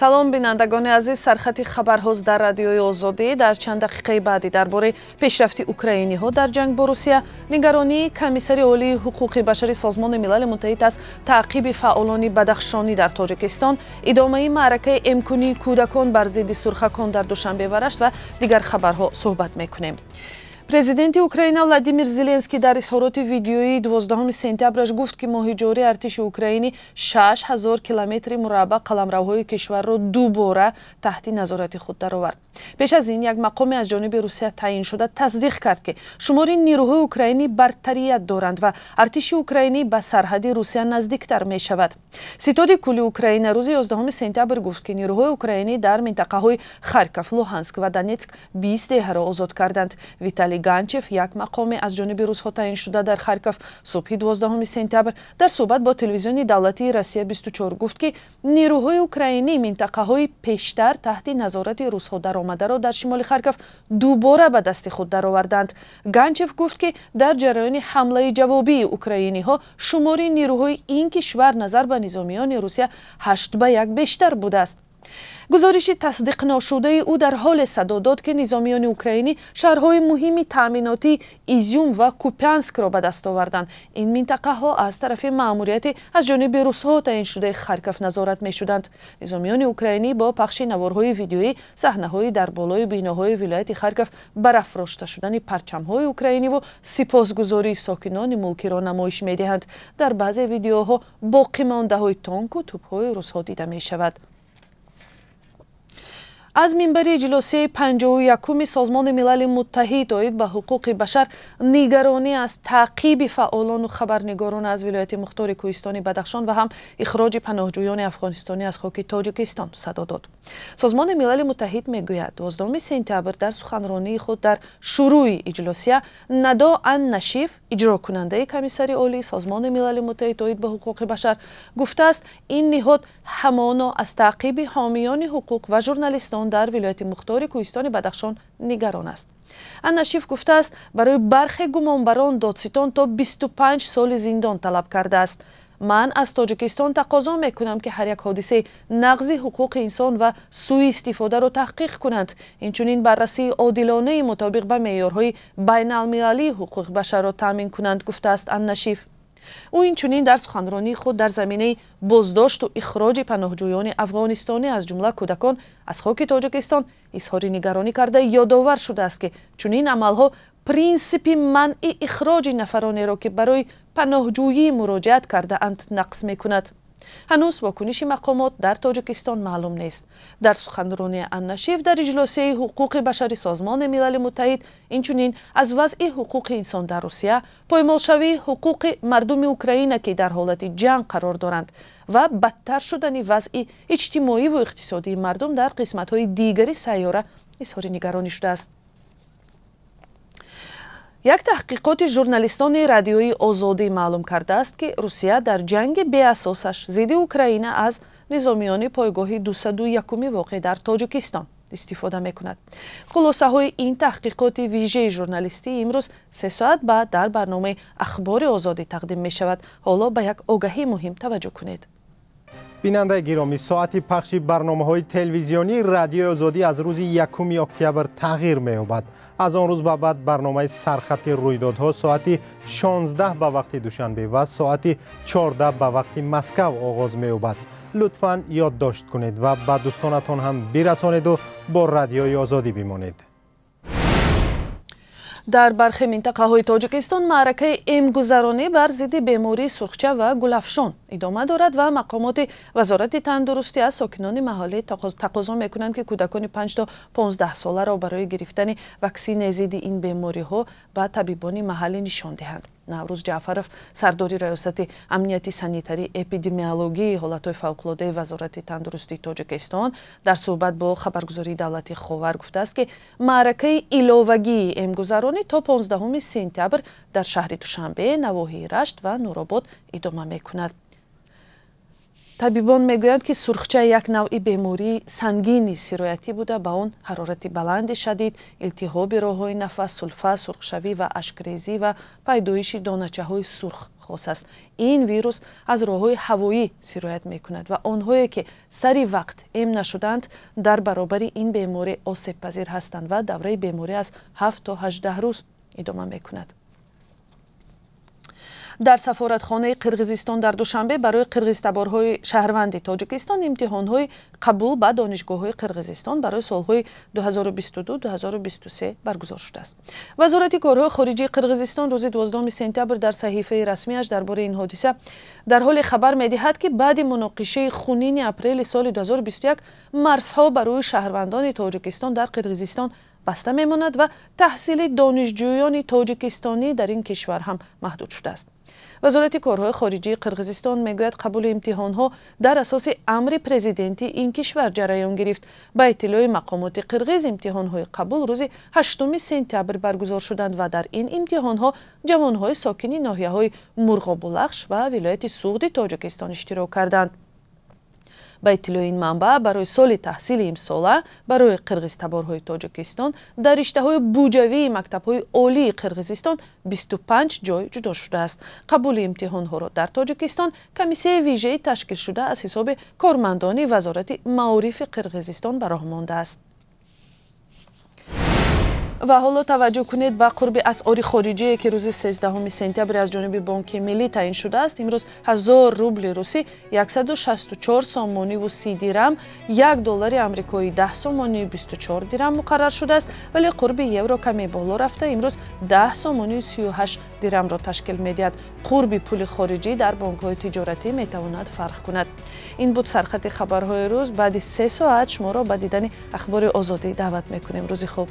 Салом, бинандагони азиз. Сархати хабарҳост дар Радиои Озодӣ. Дар чанд дақиқаи баъдӣ дар бораи пешрафти украиниҳо дар ҷанг бо Русия, нигаронии Комиссари Олии ҳуқуқи башари Созмони Милали Муттаҳид аз таъқиби фаъолони бадахшонӣ дар Тоҷикистон, идомаи маъракаи эмкунии кӯдакон бар зидди сурхакон дар Душанбе ва Рашт ва дигар хабарҳо суҳбат мекунем. Президенти Украина Владимир Зеленский дар изҳороти видеоии 12 сентябраш гуфт, ки моҳи ҷорӣ артиши украинӣ 6000 километри мураббаъ қаламравҳои кишварро дубора таҳти назорати худ даровард. Пеш аз ин як мақоме аз ҷониби Русия таъин шуда тасдиқ кард, ки шумори нирӯҳои украинӣ бартарият доранд ва артиши украинӣ ба сарҳади Русия наздиктар мешавад. Ситоди кулли Украина рӯзи 11 сентябр гуфт, ки нирӯҳои украинӣ дар минтақаҳои Харков, Луҳанск ва Донетск 20 деҳаро озод карданд. Виталий Ганчев, як мақоме аз ҷониби русҳо таъин шуда дар Харков, субҳи 12 сентябр дар суҳбат бо телевизиони давлатии Россия 24 гуфт, ки нирӯҳои украинӣ минтақаҳои пештар таҳти назорати русҳо даромадаро дар шимоли Харков дубора ба дасти худ дароварданд. Ганчев гуфт, ки дар ҷараёни ҳамлаи ҷавобии украиниҳо шумори нирӯҳои ин кишвар назар ба низомиёни Русия 8 ба 1 бештар будааст. Гузориши тасдиқношудаи ӯ дар ҳоле садо дод, ки низомиёни украинӣ шаҳрҳои муҳими таъминотии Изюм ва Купянскро ба даст оварданд. Ин минтақаҳо аз тарафи маъмурияти аз ҷониби русҳо таъиншудаи Харков назорат мешуданд. Низомиёни украинӣ бо пахши наворҳои видеоӣ саҳнаҳои дар болои биноҳои вилояти Харков барафрошта шудани парчамҳои украиниву сипосгузории сокинони мулкиро намоиш медиҳанд. Дар баъзе видеоҳо боқимондаҳои тонку тӯбҳои русҳо дида мешавад. Аз минбари иҷлосияи 51-уми Созмони Милали Муттаҳид оид ба ҳуқуқи башар нигаронӣ аз таъқиби фаъолону хабарнигорон аз вилояти мухтори кӯҳистони Бадахшон ва ҳам ихроҷи паноҳҷӯёни афғонистонӣ аз хоки Тоҷикистон садо дод. Созмони Милали Муттаҳид мегӯяд, 12 сентябр дар суханронии худ дар шурӯи иҷлосия Надо Ан Нашиф, иҷрокунандаи Комиссари Олии Созмони Милали Муттаҳид оид ба ҳуқуқи башар, гуфтааст, ин ниҳод ҳамоно аз таъқиби ҳомиёни ҳуқуқ ва журналистон дар вилояти мухтори кӯҳистони Бадахшон нигарон аст. Аннашиф гуфтааст, барои бархе гумонбарон додситон то 25 соли зиндон талаб кардааст. Ман аз Тоҷикистон тақозо мекунам, ки ҳар як ҳодисаи нақзи ҳуқуқи инсон ва сӯистифодаро таҳқиқ кунанд, инчунин баррасии одилонаи мутобиқ ба меъёрҳои байналмилалии ҳуқуқи башарро таъмин кунанд, гуфтааст Аннашиф. Ӯ инчунин дар суханронии худ дар заминаи боздошту ихроҷи паноҳҷӯёни афғонистонӣ, аз ҷумла кӯдакон, аз хоки Тоҷикистон изҳори нигаронӣ карда, ёдовар шудааст, ки чунин амалҳо принсипи манъи ихроҷи нафаронеро, ки барои паноҳҷӯӣ муроҷиат кардаанд, нақз мекунад. Ҳанӯз вокуниши мақомот дар Тоҷикистон маълум нест. Дар суханронии Аннашиф дар иҷлосияи ҳуқуқи башари Созмони Милали Муттаҳид инчунин аз вазъи ҳуқуқи инсон дар Русия, поймолшавии ҳуқуқи мардуми Украина, ки дар ҳолати ҷанг қарор доранд, ва бадтар шудани вазъи иҷтимоиву иқтисодии мардум дар қисматҳои дигари сайёра изҳори нигаронӣ шудааст. Як таҳқиқоти журналистони Радиои Озодӣ маълум кардааст, ки Русия дар ҷанги беасосаш зидди Украина аз низомиёни пойгоҳи 201-уми воқеъ дар Тоҷикистон истифода мекунад. Хулосаҳои ин таҳқиқоти вижаи журналистӣ имрӯз 3 соат баъд дар барномаи Ахбори Озодӣ тақдим мешавад. Ҳоло ба як огаҳии муҳим таваҷҷӯҳ кунед. Бинандаи гиромӣ, соати пахши барномаҳои телевизионии Радиои Озодӣ аз рӯзи 1 октябр тағйир меёбад. Аз он рӯз ба баъд барномаи «Сархати рӯйдодҳо» соати 16 ба вақти Душанбе ва соати 14 ба вақти Москав оғоз меёбад. Лутфан ёддошт кунед ва ба дӯстонатон ҳам бирасонеду бо Радиои Озодӣ бимонед. Дар бархе минтақаҳои Тоҷикистон маъракаи эмгузаронӣ бар зидди бемории сурхча ва гулафшон идома дорад ва мақомоти Вазорати тандурустӣ аз сокинони маҳаллӣ тақозо мекунанд, ки кӯдакони 5 то 15 соларо барои гирифтани ваксинаи зидди ин бемориҳо ба табибони маҳаллӣ нишон диҳанд. Наврӯз Ҷаъфаров, сардори Раёсати амнияти санитарӣ эпидемиологии ҳолатҳои фавқулодаи Вазорати тандурустии Тоҷикистон, дар суҳбат бо хабаргузории давлатии Ховар гуфтааст, ки маъракаи иловагии эмгузаронӣ то 15 сентябр дар шаҳри Душанбе, навоҳии Рашт ва Нуробод идома мекунад. Табибон мегӯянд, ки сурхча як навъи бемории сангини сироятӣ буда, ба он ҳарорати баланди шадид, илтиҳоби роҳҳои нафас, сулфа, сурхшавӣ ва ашкрезӣ ва пайдоиши доначаҳои сурх хос. Хос аст. Ин вирус аз роҳҳои ҳавоӣ сироят мекунад ва онҳое, ки сари вақт эм нашуданд, дар баробари ин беморӣ осебпазир ҳастанд ва давраи беморӣ аз 7 то 18 рӯз идома мекунад. Дар сафоратхонаи Қирғизистон дар Душанбе барои қирғизтаборҳои шаҳрванди Тоҷикистон имтиҳонҳои қабул ба донишгоҳҳои Қирғизистон барои солҳои 2022-2023 баргузор шудааст. Вазорати корҳои хориҷии Қирғизистон рӯзи 12 сентябр дар саҳифаи расмиаш дар бораи ин ҳодиса дар ҳоле хабар медиҳад, ки баъди муноқишаи хунини апрели соли 2021 марзҳо барои шаҳрвандони Тоҷикистон дар Қирғизистон баста мемонад ва таҳсили донишҷӯёни тоҷикистонӣ дар ин кишвар ҳам маҳдуд шудааст. Вазорати корҳои хориҷии Қирғизистон мегӯяд, қабули имтиҳонҳо дар асоси амри президенти ин кишвар ҷараён гирифт. Ба иттилои мақомоти қирғиз, имтиҳонҳои қабул рӯзи 8 сентябр баргузор шуданд ва дар ин имтиҳонҳо ҷавонҳои сокини ноҳияҳои Мурғобу Лахш ва вилояти Суғди Тоҷикистон иштирок карданд. Ба иттилои ин манбаъ, барои соли таҳсили имсола барои қирғизтаборҳои Тоҷикистон дар риштаҳои буҷавии мактабҳои олии Қирғизистон 25 ҷой ҷудо шудааст. Қабули имтиҳонҳоро дар Тоҷикистон комиссияи вижаи ташкилшуда аз ҳисоби кормандони Вазорати маорифи Қирғизистон ба роҳ мондааст. Ва ҳоло таваҷҷӯҳ кунед ба қурби асъори хориҷие, ки рӯзи 13 сентябр аз ҷониби Бонки Миллӣ таъин шудааст. Имрӯз 1000 рубли русӣ 164 сомониву 30 дирам, 1 доллари амрикоӣ 10 сомонию 24 дирам муқаррар шудааст, вале қурби евро каме боло рафта, имрӯз 10 сомонию 38 дирамро ташкил медиҳад. Қурби пули хориҷӣ дар бонкҳои тиҷоратӣ метавонад фарқ кунад. Ин буд сархати хабарҳои рӯз. Баъди 3 соат шуморо ба дидани Ахбори Озодӣ даъват мекунем. Рӯзи хуб.